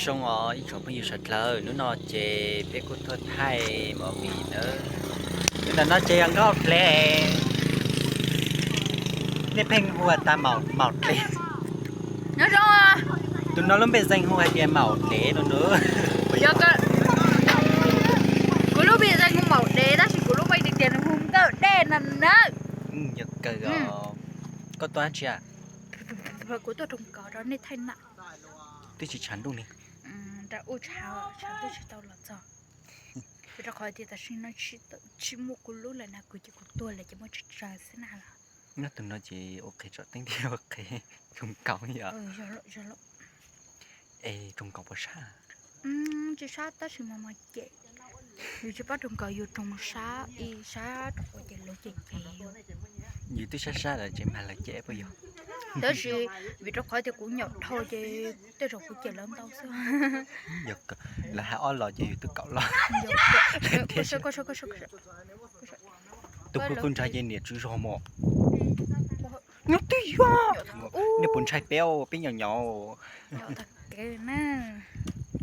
Zoo os ib tsoom phooj ywg sawv dlawg, hnub no ces peb kuj tuaj thaij movie nawb. Tus ntawm no ces yog Nkauj Plev, nej pheej hu tas Maum Plev. Tus no lub npe zeeg hu hais tias Maum Dev no nawb. Kuv lub npe zeeg hu Maum Dev tab sis kuv lub npe tiag tiag nws hu Nkauj Dej no nawb. Yog kawg os. Koj tuaj dab tsi? Kuv tuaj roog kaus rau nej thaij na. Twb tsis tshav ntuj li. Nram ub tshav, tshav twb tsis tau los txog. Vim rau qhov tias tam sim no tsis muaj kuv lub lawm na, kuv ces kuv tuag lawm ces muaj tsawg tsawg xwb na los. Nyob tus no ces ua qhev tsom teeb thiab ua qhev roog kaus yom. Es roog kaus puas sab? Tsis sab tab sis mas mas cem. Yus tsis paub roog kaus, yus roog sab ib sab rau qhov ces lawv cem cem yus. Yus twb sab sab lawm ces mag lawv cem puas yog? Tab sis vim rau qhov tias kuv nyaum dhau ces tej zaum kuv cem lawv ntau xwb. Lawv hais ob los ces yus twb kaum los. Tus pw pw ntsha ces niam tswv zog mos. Nyob twb yog. Nej puas ntshai peb, peb nyaum nyaum.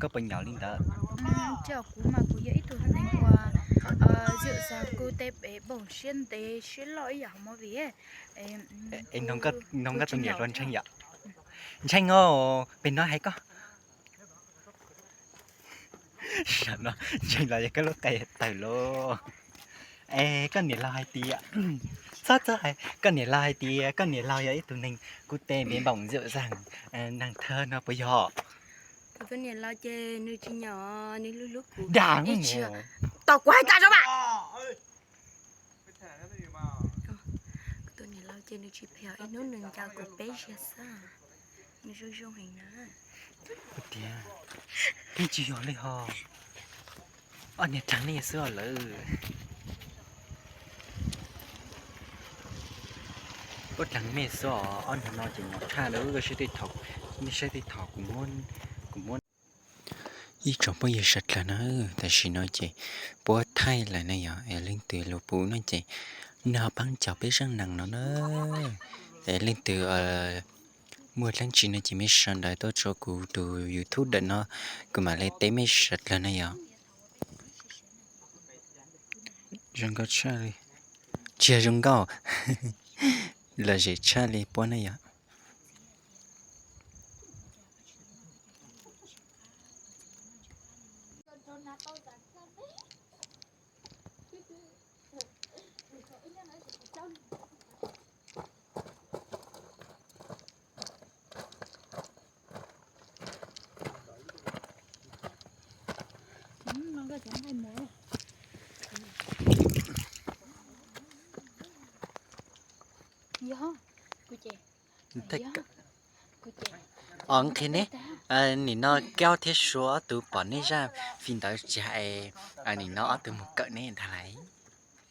Koj puas nyaum li ntawd? Kuv mas kuv yog ib tug neeg uas zim zam kuv tej pes npoog siab ntev siab loj ib yam hauv movie. Es nrog koj tus niam hluas ntseeg yom? Ntseeg os, pem no hais koj. Ntseeg los yog koj lub qe tawg lauj. Es koj niam laus hais tias, txhob txhob hais, koj niam laus hais tias koj niam laus yog ib tug neeg kuv tej pes npoog zim zam, neeg thawj no puas yog? Kuv tus niam laus ces nws tsis nyaum, nws hlub hlub kuv. Dag, tau kuv hais tas zog mas. Kuv tus niam laus ces nws tsis phem, ib hnub nws ncaws kuv peb zaug xwb. Nws zoo zoo heev na. Tiag, yeej tsis yog li ho. Ob niag dlaag mej xwb os lawm. Puab dlaag mej xwb os, ob niag no ces nyuaj tshaj lawm. Nej saib tej thaum kuv muab, kuv muab. Ib tsoom phooj ywg sawv dlawg na, tam sim no ces puab thaij lawm na yog es leej twg lug pum no ces nov paab caug peb zaaj neeg no na. Es leej twg muaj dlaab tsi no ces mej sau ntawv tuaj rua kuv tus YouTube ntawm no, kuv mam le teb mej sawv dlawg na yog. Zoo nkauj tshaj li. Tsis yog zoo nkauj, lom zem tshaj li puab na yog. Yog, kuv ces, kuv ces. Os, nqhis ne, nim no Kaub thiab Suav ob tug pom nej zaj fim ntawd tsis hais, nim no ob tug mus kawm ne ntag lais.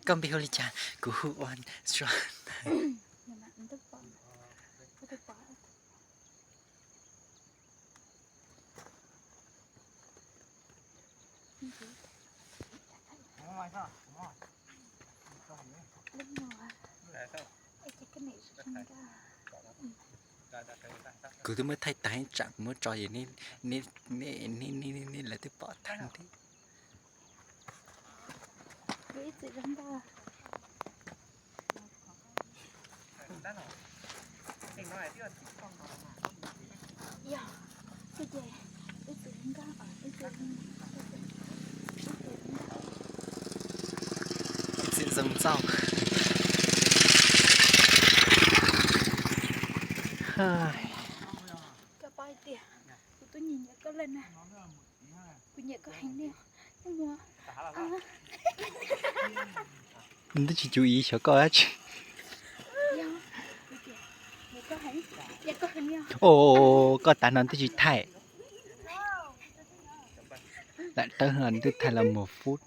Koj npe hu li cas? Kuv hu ua Suav. Kuv twb muab thaij tag ib tsam kuv muab tso es nej lawv twb pom tag thiab. Txim zoo txauj. Koj paub hais tias kuv twb nyiam nyiam koj lawm na. Kuv nyiam koj heev li. Nws twb tsis cuv iv xyov koj dab tsi. Os, koj tav no twb tsis thaij. Lam tawb nws twb thaij los muag fub.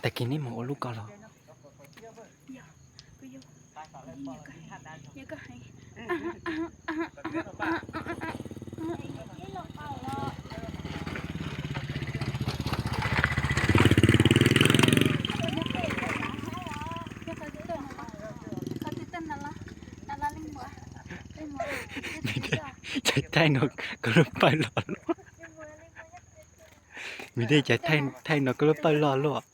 Tag kis neb mus ua lub ko los? Thaij no koj lub pawg loj luaj. Vim li cas thaij no koj lub pawg loj luaj?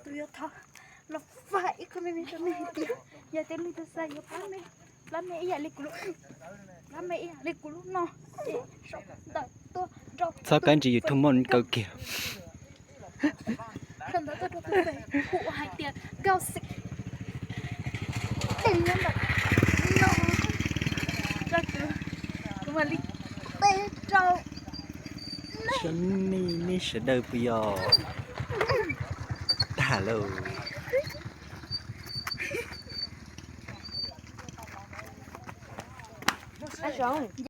Tus yuav thov los faj ib qho me me rau nej hais tias yog tias nej tus xav yuav plab me, plab me ib yam li kuv lub, plab me ib yam li kuv lub no, ces sau ntawv tuaj rau, txhob kab ntsis YouTube muaj kaw kiag. Sau ntawv tuaj rau tus Facebook hais tias Nkauj Xim, tej nyob ntawm no, rau kuv, kuv mam li teb rau nej, nej sawv daws puas yog? Tag lauj.